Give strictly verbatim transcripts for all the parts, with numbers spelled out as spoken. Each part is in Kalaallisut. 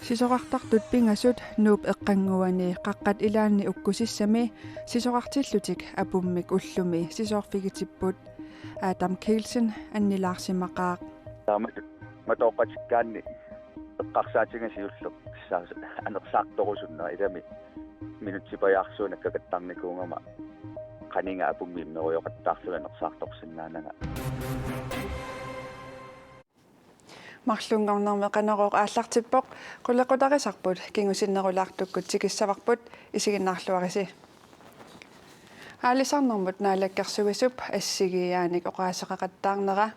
Sisorartartut pingasut Nuup eqqannguani qaqqat ilaanni ukkusissami sisorartillutik apummik ullumi sisoorfigitipput. Adam Kielsen annilaarsimaqaaq. Taamatut matooqqatikkaanni eqqarsaatiga siulleq kissaas-, anersaartorusunnera ilami minutsipajaarsuunik kakattarnikuugama qaniga apummi immerujoqattaarluni anersaartorsinnaananga. Marlunngornermi Qanorooq aallartippoq, qulequtarisarput kingusinnerulaartukkut tikissavarput, isiginnaarluarisi. Aalisarnermut Naalakkersuisup assigiiaanik oqaaseqaqattaarnera,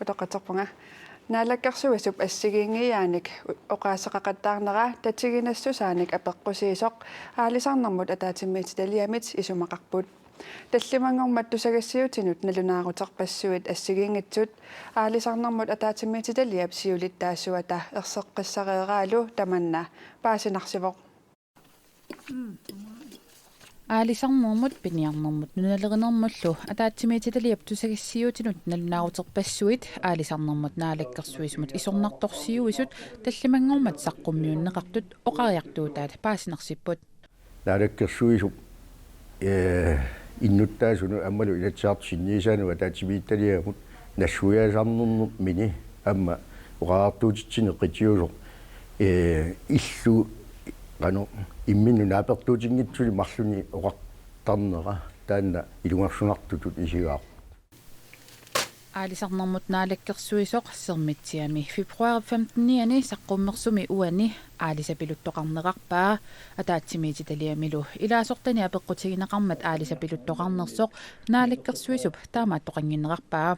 utoqqatserpunga, Naalakkersuisup assigiinngiiaanik oqaaseqaqattaarnera tatiginassusaanik apeqqusiisoq aalisarnermut ataatsimiititaliamit isumaqarput. Tallimanngormat tusagassiuutinut nalunaaruterpassuit assigiinngitsut aalisarnermut ataatsimiititaliap siulittaasuata erseqqissareeraalu tamanna paasinarsivoq. Aalisarnermut, piniarnermut nunalerinermullu ataatsimiititaliap tusagassiuutinut nalunaaruterpassuit aalisarnermut Naalakkersuisumut isornartorsiuisut tallimanngormat saqqummiunneqartut oqariartuutaat paasinarsipput. Naalakkersuisup, ee, innuttaasunut aammalu Inatsisartut sinniisaanut ataatsimiititaliamut nassuiaasarnermini aamma oqariartuutitsinni qitiusoq, ee, illu qanoq imminnut naapertuutinngitsuni marlunnik oqartarnera taanna ilungersunartutut isigaarput. Aalisarnermut Naalakkersuisoq Sermitsiami februaarip femtenianni saqqummersumi uani aalisapiluttoqarnerarpaa. Ataatsimiititaliamilu ilaasortani apeqqutigineqarmat aalisapiluttoqarnersoq Naalakkersuisup taamaattoqannginnerarpaa.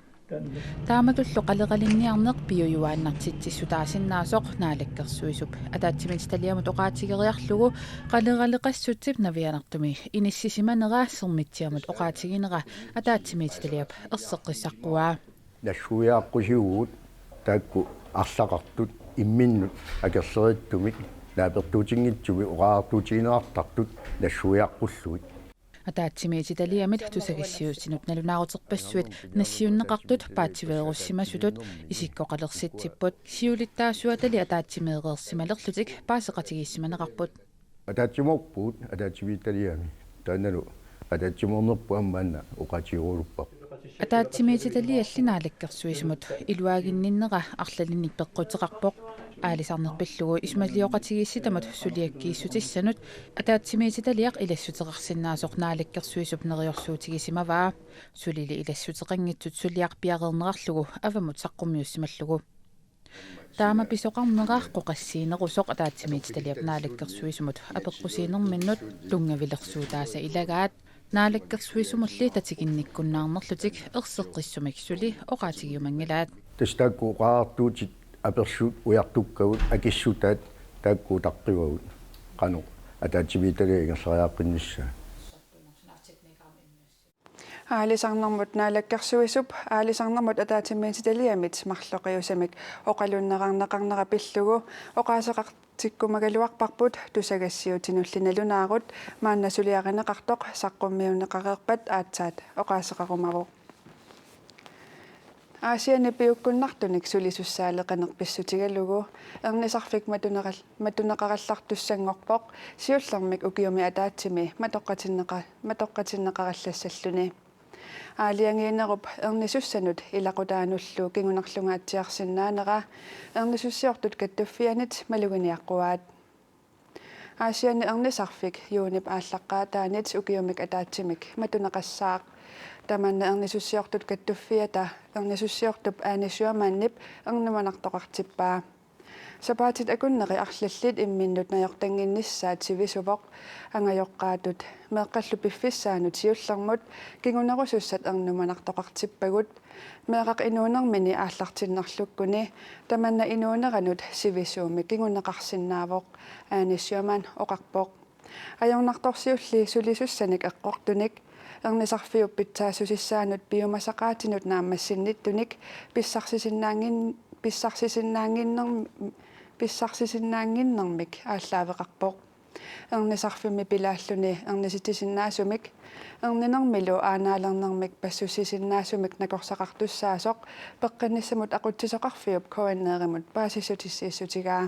Taamatullu qaleralinniarneq piujuaannartitsissutaasinnaasoq Naalakkersuisup ataatsimiititaliamut oqaatigeriarlugu qaleraleqassutsip navianartumi inissisimanera Sermitsiamut oqaatiginera ataatsimiititaliap erseqqissaqquaa. Nassuiaaqqusivugut taakku arlaqartut imminnut akerleriittumik naapertuutinngitsumik oqariartuutigineqartartut nassuiaqqullugit. Ataatsimiititaliamit tusagassiuutinut nalunaaruterpassuit nassiunneqartut paatsiveerussimasutut isikkoqalersitsipput. Siulittaasuatali ataatsimeereersimalerlutik paaseqatigiissimaneqarput. Ataatsimoorpugut ataatsimiititaliami. Taannalu ataatsimoornerput aamma maanna oqaatigerulupparput. Ataatsimiititalialli Naalakkersuisumut iluaginninnera arlalinnik peqquteqarpoq. Aalisarneq pillugu isumalioqatigiissitamut suliakkiissutissanut ataatsimiititaliaq ilassuteqarsinnaasoq Naalakkersuisup neriorsuutigisimavaa. Sulili ilassuteqanngitsut suliaq piareernerarlugu avammut saqqummiussimallugu. Taama pisoqarnera qoqassiinerusoq ataatsimiititaliap Naalakkersuisumut apeqqusiinerminnut tunngavilersuutaasa ilagaat. Naalakkersuisumulli tatiginnikkunnaarnerlutik erseqqissumik suli oqaatigiumanngilaat. Tassa taakku oqariartuutit apersut ujartukkagut akissutaat taakku utaqqivagut qanoq ataatsimiititaliaq ingerlariaaqqinnissaa. Aalisarnermut Naalakkersuisup aalisarnermut ataatsimiititaliamit marloqiusamik oqalunnerarneqarnera pillugu oqaaseqartikkumagaluarparput tusagassiuutinulli nalunaarut maanna suliarineqartoq saqqummiunneqareerpat aatsaat oqaaseqarumavoq. Aasianni piukkunnartunik sulisussaaleqineq pissutigalugu ernisarfik matuneqal-, matuneqarallartussanngorpoq siullermik ukiumi ataatsimi matoqqatinneqa-, matoqqatinneqarallassalluni. Aalajangiinerup ernisussanut ilaqutaanullu kingunarlungaatsiarsinnaanera ernisussiortut kattuffianit maluginiaqquaat. Aasianni ernisarfik juunip aallaqqaataanit ukiumik ataatsimik matuneqassaaq. Tamanna ernisussiortut kattuffiata ernisussiortup Ane Schürmannip ernumanartoqartippaa. Sapaatit akunneri arlallit imminnut najortannginnissaat sivisuvoq. Angajoqqaatut meeqqallu piffissaanut siullermut kingunerusussat ernumanartoqartippagut. Meeraq inuunermini aallartinnerlukkuni tamanna inuuneranut sivisuumik kinguneqarsinnaavoq, Ane Schürmann oqarpoq. Ajornartorsiulli sulisussanik eqqortunik ernisarfiup pitsaassusissaanut piumasaqaatinut naammassinnittunik pissarsisinnaanngin-, pissarsisinnaannginnerm-, pissarsisinnaannginnermik aallaaveqarpoq. Ernisarfimmi pilaalluni ernisitsisinnaasumik, erninermilu aanaalernermik passussisinnaasumik nakorsaqartussaasoq Peqqinnissamut Aqutsisoqarfiup K N R-imut paasissutissiissutigaa.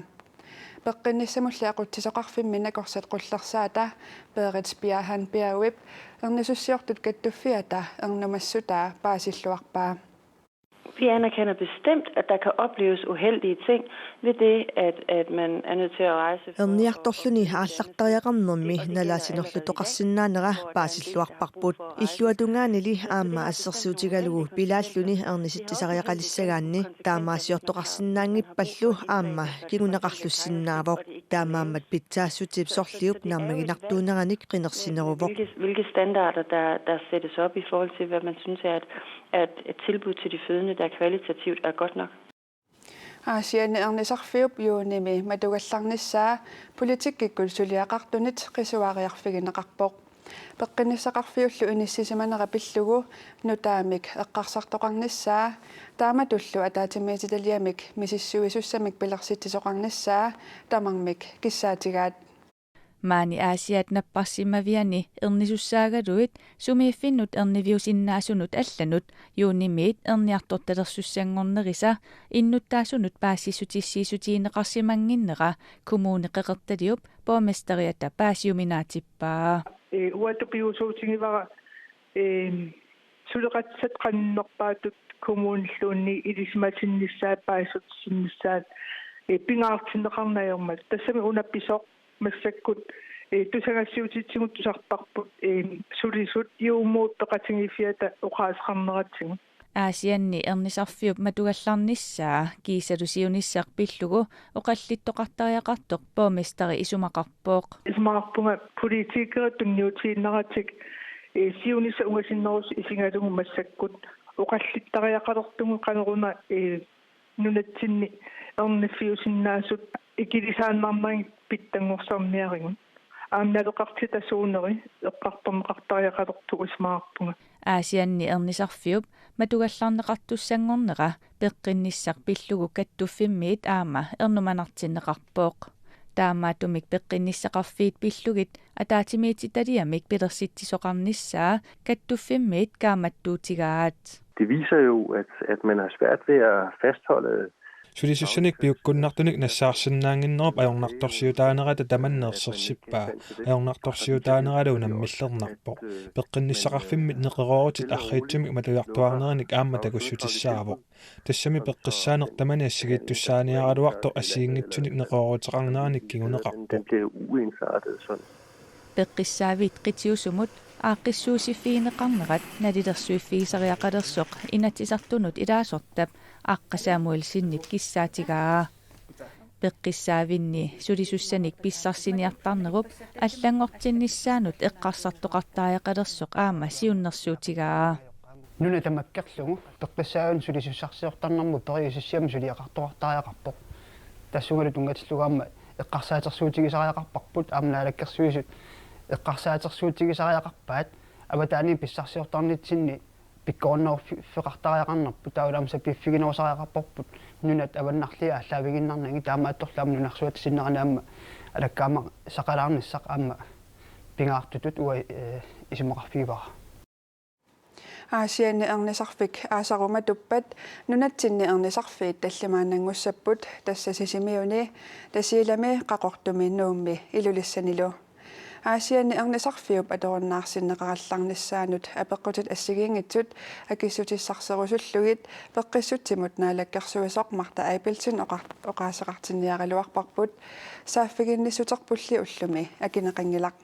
Peqqinnissamulli Aqutsisoqarfimmi nakorsat qullersaata Berit Spiahan Bjergip ernisussiortut kattuffiata ernumassutaa paasilluarpaa. Vi anerkender bestemt, at der kan opleves uheldige ting ved det, at, at man er nødt til at rejse for at Erniartorluni aallartariaqarnermi nalaasinerlutoqarsinnaanera paasilluarparput. Illuatungaanili aamma assersuutigalugu pilaalluni ernisitsisariaqalissagaanni taamaasiortoqarsinnaanngippallu aamma kinguneqarlussinnaavoq. Taamaammat pitsaassutip sorliup naammaginartuuneranik qinersineruvoq. Hvilke, hvilke standarder, der, der sættes op i forhold til, hvad man synes er et, er et tilbud til de fødende, der kvalitativt er godt nok. Aasianni Ernisarfiup juunimi matugallarnissaa politikkikkut suliaqartunit qisuariarfigineqarpoq. Peqqinnissaqarfiullu inissisimanera pillugu nutaamik eqqarsartoqarnissaa taamatullu ataatsimiititaliamik misissuisussamik pilersitsisoqarnissaa tamarmik kissaatigaat. Maani Aasiaat napparsimmaviani ernisussaagaluit sumiiffinnut erniviusinnaasunut allanut juunimiit erniartortalersussanngornerisa innuttaasunut paasissutissiissutigineqarsimannginnera Kommune Qeqertaliup borgmesteriata paasiuminaatsippaa. Uattut pigusuutigivara suleqatissat qaninnerpaatut kommunilluunniit ilisimatinnissaat paasissutissinnissaat pingaartinneqarneq ajormat. Tassami una pisoq massakkut tusagassiuutitigut tusartarput sulisut juumuut peqatigiiffiata oqaaseqarneratsigu. Aasianni Ernisarfiup matugallarnissaa kiisalu siunissaq pillugu oqallittoqartariaqartoq borgmesteri isumaqarpoq. Isumaqarpunga politikerit tunniutiinnaratik siunissaq ungasinnerusoq isigalugu massakkut oqallittariaqalertugut qanoruna nunatsinni erniffiusinnaasut ikilisaannarnagit pitsanngorsarniarigut. Aamma naleqartitasuuneri eqqartorneqartariaqalertugut isumaqarpunga. Aasianni Ernisarfiup matugallarneqartussanngornera peqqinnissaq pillugu kattuffimmiit aamma ernumanartinneqarpoq. Taamaattumik peqqinnissaqarfiit pillugit ataatsimiititaliamik pilersitsisoqarnissaa kattuffimmiit kaammattuutigaat. Det viser jo, at, at man har svært ved at fastholde Sulisussanik piukkunnartunik nassaarsinnaannginnerup ajornartorsiutaanerata tamanna ersersippaa. Ajornartorsiutaaneralu unammillernarpoq. Peqqinnissaqarfimmit neqeroorutit arriitsumik matujartuarneranik aamma takussutissaavoq. Tassami peqqissaaneq tamani assigiittussaaniaraluartoq assigiinngitsunik neqerooruteqarneranik kinguneqarpoq. Peqqissaavit qitiusumut aaqqissuussiffigineqarnerat nalilersuiffigisariaqalersoq Inatsisartunut ilaasortap Aqqa Samuelsenip kissaatigaa. Peqqissaavinni sulisussanik pissarsiniartarnerup allanngortinnissaanut eqqarsartoqartariaqalersoq aamma siunnersuutigaa. Nuna tamakkerlugu peqqissaavinik sulisussarsiortarnermut periusissiamik suliaqartoqartariaqarpoq. Tassungalu tunngatillugu aamma eqqarsaatersuutigisariaqarparput aamma naalakkersuisut eqqarsaatersuutigisariaqarpaat avataaniit pissarsiortarnitsinni pikkorinneruffeqartariaqarnerput taavalu aamma sapiiffiginerusariaqarparput nunat avannarliit aallaaviginnarnagit taamaattorli aamma nunarsuatta sinnerani aamma alakkaamaqisaqalaarnissaq aamma pingaartutut uanga isumaqarfigivara. Aasianni ernisarfik aasarumatuppat nunatsinni ernisarfiit tallimaannanngussapput tassa Sisimiuni, Tasiilami, Qaqortumi, Nuummi Ilulissanilu. Aasianni ernisarfiup atorunnaarsinneqarallarnissaanut apeqqutit assigiinngitsut akissutissarserusullugit peqqissutsimut naalakkersuisoq Martha Abelsen oqar-, oqaaseqartinniaraluarparput saaffiginnissuterpulli ullumi akineqanngilaq.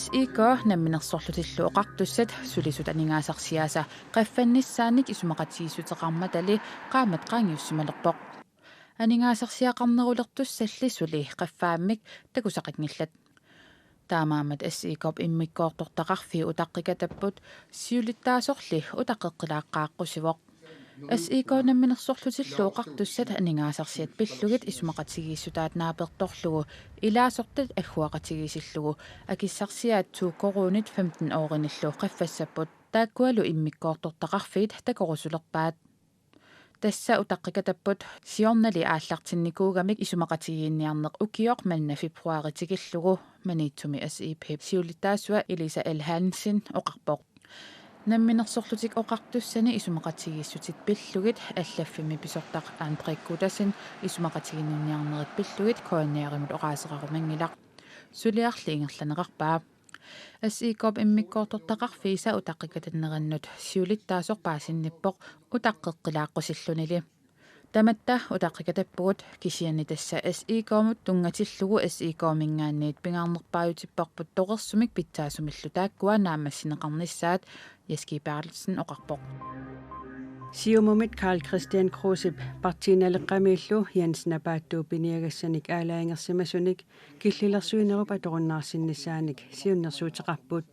S I K Namminersorlutillu Oqartussat sulisut aningaasarsiaasa qaffannissaannik isumaqatigiissuteqarmatali qaammat qaangiussimalerpoq. Aningaasarsiaqarnerulertussalli suli qaffaammik takusaqanngillat. Taamaammat S I K-p immikkoortortaqarfii utaqqikatapput siulittaasorli utaqqeqqilaaqqaaqqusivoq. S I K Namminersorlutillu Oqartussat aningaasarsiat pillugit isumaqatigiissutaat naapertorlugu ilaasortat agguaqatigiissillugu akissarsiaat to koruunit femten ørinillu qaffassapput taakkualu immikkoortortaqarfiit takorusulerpaat. Tassa utaqqikatapput siornali aallartinnikuugamik isumaqatigiinniarneq ukioq manna februaari tikillugu, Maniitsumi S I P siulittaasua Elisa L. Hansen oqarpoq. Namminersorlutik Oqartussani isumaqatigiissutit pillugit, allaffimmi pisortaq André Guttesen isumaqatiginninniarnerit pillugit K N R-imut oqaaseqarumanngilaq. Suliarli ingerlanneqarpaa. S I K-p immikkoortortaqarfiisa utaqqikatannerannut siulittaasoq paasinnippoq utaqqeqqilaaqqusillunili. Tamatta utaqqikatappugut, kisianni tassa S I K-mut tunngatillugu S I K-minngaanniit pingaarnerpaajutipparput torersumik pitsaasumillu taakkua naammassineqarnissaat, Jess G. Berthelsen oqarpoq. Siumumit Karl-Kristian Krusep Partii Naleqqamiillu Jens Napaattuup piniagassanik aalajangersimasunik killilersuinerup atorunnaarsinnissaanik siunnersuuteqarput.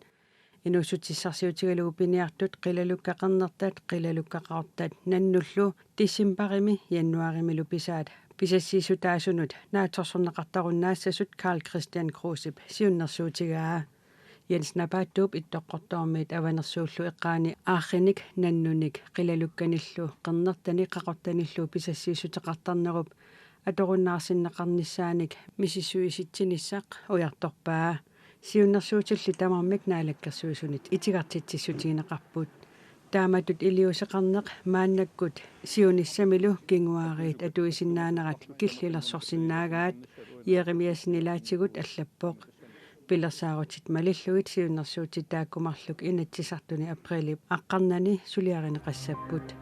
Inuussutissarsiutigalugu piniartut qilalukkat qernertat, qilalukkat qaqortat nannullu decembarimi januaarimilu pisaat pisassiissutaasunut naatsorsorneqartarunnaassasut Karl-Kristian Krusep siunnersuutigaa. Jens Napaattuup Ittoqqortoormiit Avanersuullu eqqaani aarrinik nannunik qilalukkanillu qernertanik qaqortanillu pisassiissuteqartarnerup atorunnaarsinneqarnissaanik misissuisitsinissaq ujartorpaa. Siunnersuutilli tamarmik Naalakkersuisunit itigartitsissutigineqarput. Taamatut iliuuseqarneq maannakkut siunissamilu kinguaariit atuisinnaanerat killilersorsinnaagaat, Jeremiassen ilaatigut allappoq. Pilersaarutit malillugit siunnersuutit taakku marluk Inatsisartuni aprilip aqqarnani suliarineqassapput.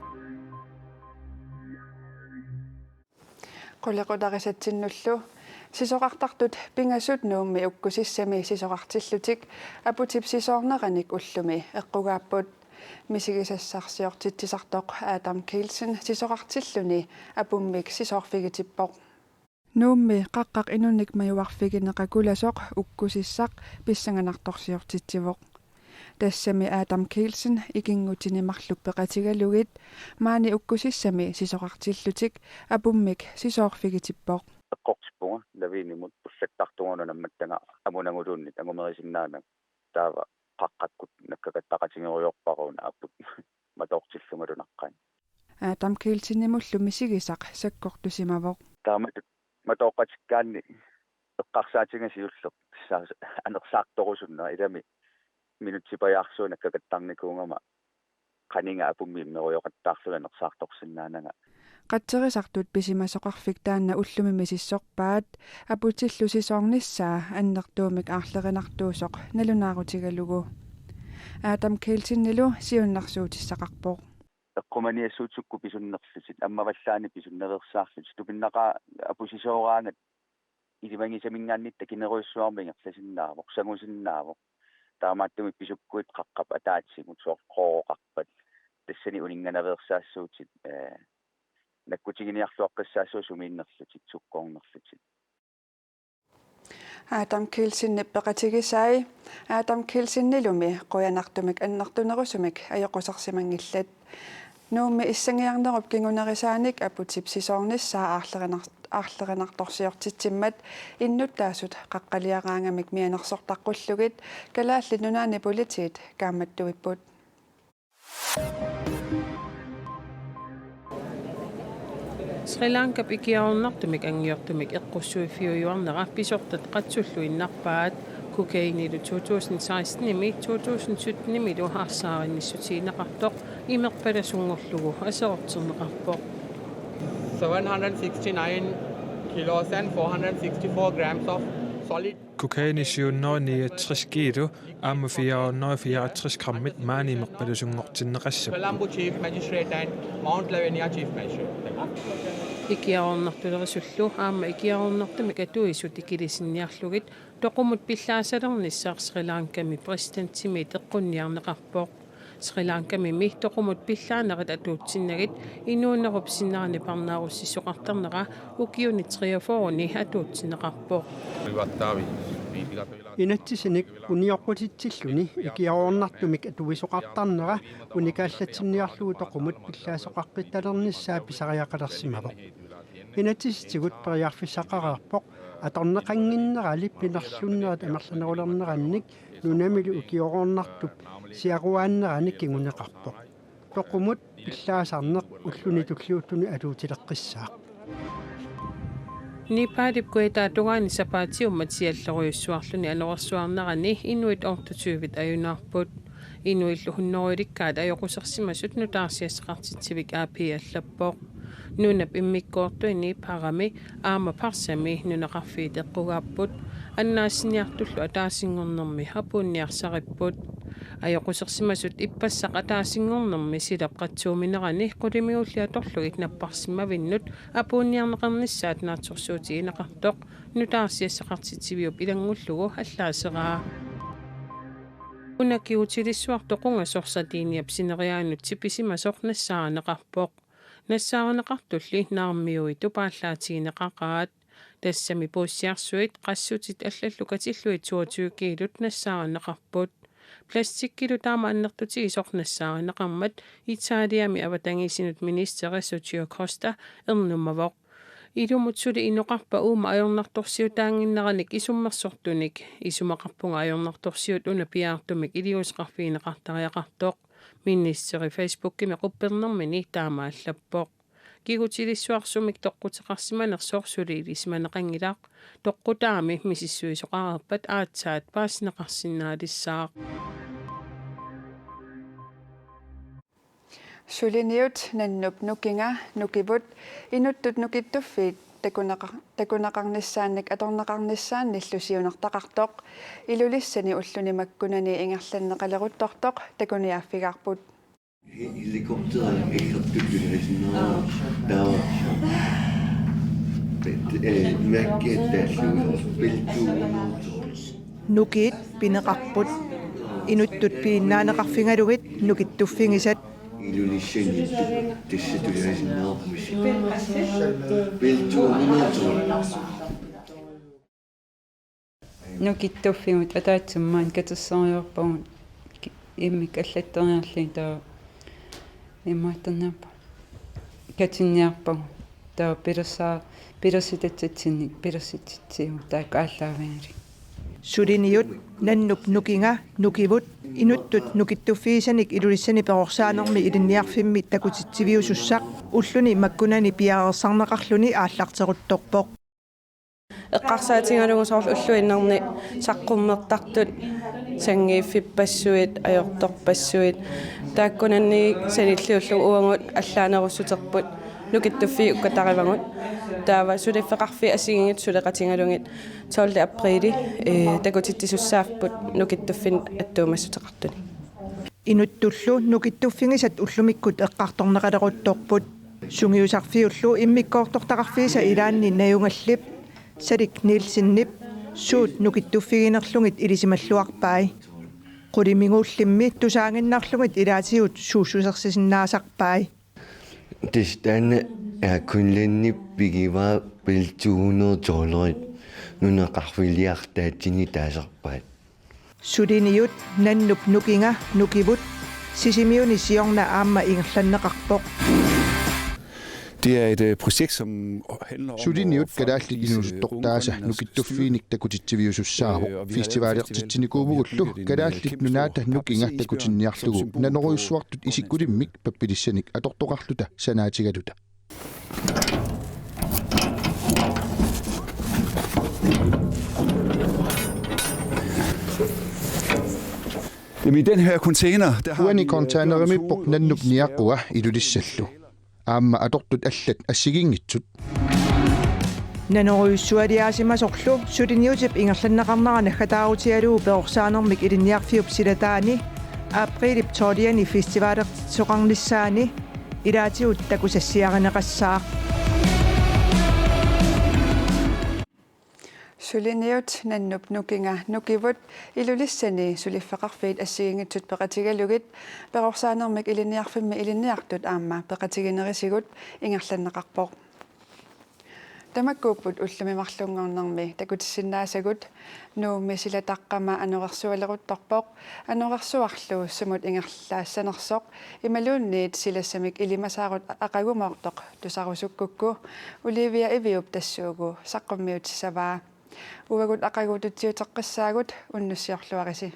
Qulequtarisatsinnullu. Sisorartartut pingasut Nuummi ukkusissami sisorartillutik aputip sisoorneranik ullumi eqqugaapput. Misigisassarsiortitsisartoq Adam Kielsen sisorartilluni apummik sisoorfigitippoq. Nuummi qaqqaq inunik majuarfigineqakulasoq ukkusissaq pissanganartorsiortitsivoq. Tassami Adam Kielsen ikinngutini marluk peqatigalugit maani ukkusissami sisorartillutik apummik sisoorfigitippoq. Eqqortippunga lavinimut pullattartunga una nammattanga amunaguluunniit angumerisinnaananga, taava qaqqakkut nakkakattaqatigerujoorpara una aput matoortillungalu naqqani. Adam Kielsenimullu misigisaq sakkortusimavoq. Taamatut matooqqatikkaanni eqqarsaatiga siulleq sa-, anersaartorusunnera, ilami minutsip pajaarsuup nakkakattarnikuugama qaniga apummi immerujoqattaarlunga anersaartorsinnaananga. Qatserisartut pisimasoqarfik taanna ullumi misissorpaat, aputillu sisoornissaa annertuumik aarlerinartuusoq nalunaarutigalugu. Adam Kielsenilu siunnersuutissaqarpoq. Eqqumaniassuutit sukkut pisunnerlutit, ammavallaani pisunnaveersaarlutit, tupinnaqaaq aput sisooraangat ilimagisaminngaanniit takinerujussuarmik ingerlasinnaavoq, sangusinnaavoq. Taamaattumik pisukkuit qaqqap ataatsimut soorlu qooqarpat tassani uninnganaveersaassuutit, ee, nakkutiginiarluaqqissaassuutit sumiinnerlutit, sukkoornerlutit. Adam Kielsenip peqatigisai. Adam Kielsenilumi qujanartumik annertunerusumik ajoqusarsimanngillat. Nuummi issangiarnerup kingunerisaanik aputip sisoornissaa aarlerinar-, aarlerinartorsiortitsimmat innuttaasut qaqqaliaraangamik mianersortaqqullugit Kalaallit Nunaanni Politiit kaammattuipput. Sri Lankap ikiaroornartumik angiortumik eqqussuiffiujuarnera pisortat qatsulluinnarpaat. Kokainilu to tusind seksten-imi to tusind sytten-imilu arsaarinnissutigineqartoq imerpalasunngorlugu aserorterneqarpoq. Seven hundred sixty-nine kilos and four hundred sixty-four grams of solid. Kokaini syv hundrede niogtres kilo aamma fire hundrede fireogtres grammit maani imerpalusunngortinneqassapput. Colombo Chief Magistrate and Mount Lavinia Chief Magistrate. Ikiaroornartulerisullu aamma ikiaroornartumik atuisut ikilisinniarlugit toqumut pillaasalernissaq Sri Lankami præsidentimiit eqqunniarneqarpoq. Sri Lankamimi toqumut pillaanerit atuutsinnagit inuunerup sinnerani parnaarussisoqartarnera ukiuni treogfyrreni atuutsinneqarpoq. Inatsisinik unioqqutitsilluni ikiaroornartumik atuisoqartarnera unikaallatsinniarlugu toqumut pillaasoqaqqittalernissaa pisariaqalersimavoq. Inatsisitigut periarfissaqareerpoq atorneqannginnerali pinerlunnerit amerlanerulernerannik nunamilu ikiaroornartup siaruaanneranik kinguneqarpoq. toqumut pillaasarneq ulluni tulliuttuni atuutileqqissaaq. Nepalip kujataata tungaani sapaatiummat siallerujussuarluni anorersuarnerani inuit otteogtyve ajunaarput. Inuillu hunnorujulikkaat ajoqusersimasut nutaarsiassaqartitsivik A P allappoq. Nunap immikkoortuini Parami aamma Parsami nunaqarfiit eqqugaapput. Annaassiniartullu ataasinngornermi apuunniarsaripput. Ajoqusersimasut ippassaq ataasinngornermi silap qatsuuminerani qulimiguulli atorlugit napparsimmavinnut apuunniarneqarnissaat naatsorsuutigineqartoq nutaarsiassaqartitsiviup ilanngullugu allaaseraa. Una kigutilissuartoq qungasoq sardiniap sineriaanut tipisimasoq nassaarineqarpoq. Nassaarineqartulli naarmiui tupaallaatigineqaqaat. Tassami puussiarsuit, qassutit allallu katillugit toogtyve kiilut nassaarineqarput. Plastikkilu taama annertutigisoq nassaarineqarmat Italiami avatangiisinut ministeri Sergio Costa ernummavoq. Ilumut suli inoqarpa uuma ajornartorsiutaannginneranik isummersortunik? Isumaqarpunga ajornartorsiut una piaartumik iliuuseqarfigineqartariaqartoq. Ministeri Facebookimi quppernermini taama allappoq. Kigutilissuarsumik toqquteqarsimanersoq suli ilisimaneqanngilaq, toqqutaami misissuisoqareerpat aatsaat paasineqarsinnaalissaaq. Suliniut nannup nukinga nukivut inuttut nukittuffiit takuneqa-, takuneqarnissaannik atorneqarnissaannillu siunertaqartoq Ilulissani ulluni makkunani ingerlanneqaleruttortoq takuniaaffigaarput. Helikopteri illertut tulliusinnaavaa taava. Eh, mærke taallugu Bell to hundrede og tolv. Nukiit pineqarput. Inuttut piinnaaneqarfigalugit nukittuffigisat. Ilulissani tassa tulliusinnaavaa. Bell to hundrede og tolv. Nukittuffigut ataatsimut maani katersorujussuarpagut, ki-, immikkut allattoriarlugit taava imaattorniarpagut. Katinniarpagut. Taava pilersaa-, pilersitatsitsinnik pilersitsitsivut taakku aallaavigalugit. Suliniut nannup nukinga nukivut inuttut nukittuffigisanik Ilulissani perorsaanermi ilinniarfimmi takutitsiviusussaq ulluni makkunani piareersarneqarluni aallarteruttorpoq. Eqqarsaatigalugu soorlu ulluinnarni saqqummertartut sanngiiffippassuit, ajortorpassuit, taakkunannga sanilliullugu uagut allaanerussuterput nukittuffiit ukkatarivagut. Taava suliffeqarfiit assigiinngitsut suleqatigalugit tolvte apriili, eh, takutitsisussaapput nukittuffinnut attuumassuteqartunik. Inuttullu nukittuffigisat ullumikkut eqqartorneqaleruttorput. Sungiusarfiullu immikkoortortaqarfiisa ilaanni Najugallip, Salik Nielsenip, suut nukittuffiginerlugit ilisimalluarpai. Qulimiguullimmi tusaaginnarlugit ilaatigut suussusersisinnaasarpai. Tassa taanna Air Greenlandip pigivaa Bell to hundrede og tolv nunaqarfiliartaatsinni taasarpaat. Suliniut nannup nukinga nukivut Sisimiuni siorna aamma ingerlanneqarpoq. Det er et, øh, projekt, som handler om at Suliniut kalaallit inuusuttortaasa nukittuffiinik takutitsiviusussaavoq. Festivalertitsinikuugullu Kalaallit Nunaata nukinga takutinniarlugu nanorujussuartut isikkulimmik pappilissanik atortoqarluta sanaatigaluta. Jamen, i den her container, der har Uani vi, øh, containerimiippoq gjort en nannup niaqua Ilulissallu. Aamma atortut allat assigiinngitsut. Nanorujussualiaasimasorlu suliniutip ingerlanneqarnera naggataarutigalugu perorsaanermik ilinniarfiup silataani apriilip tolviani festivalertitsisoqarnissaani ilaatigut takusassiarineqassaaq. Suliniut nannup nukinga nukivut Ilulissani suliffeqarfiit assigiinngitsut peqatigalugit perorsaanermik ilinniarfimmi ilinniartut aamma peqatiginerisigut ingerlanneqarpoq. Tamakkuupput ullumi marlunngornermi takutissinnaasagut. Nuummi silataqqama anorersualeruttorpoq. Anorersuarlu sumut ingerlaassanersoq imaluunniit silassamik ilimasaarut aqagumoortoq tusarusukkukku. Olivia Iviup tassuugu saqqummiutissavaa. Uagut aqaguututsiuteqqissaagut, unnussiorluarisi.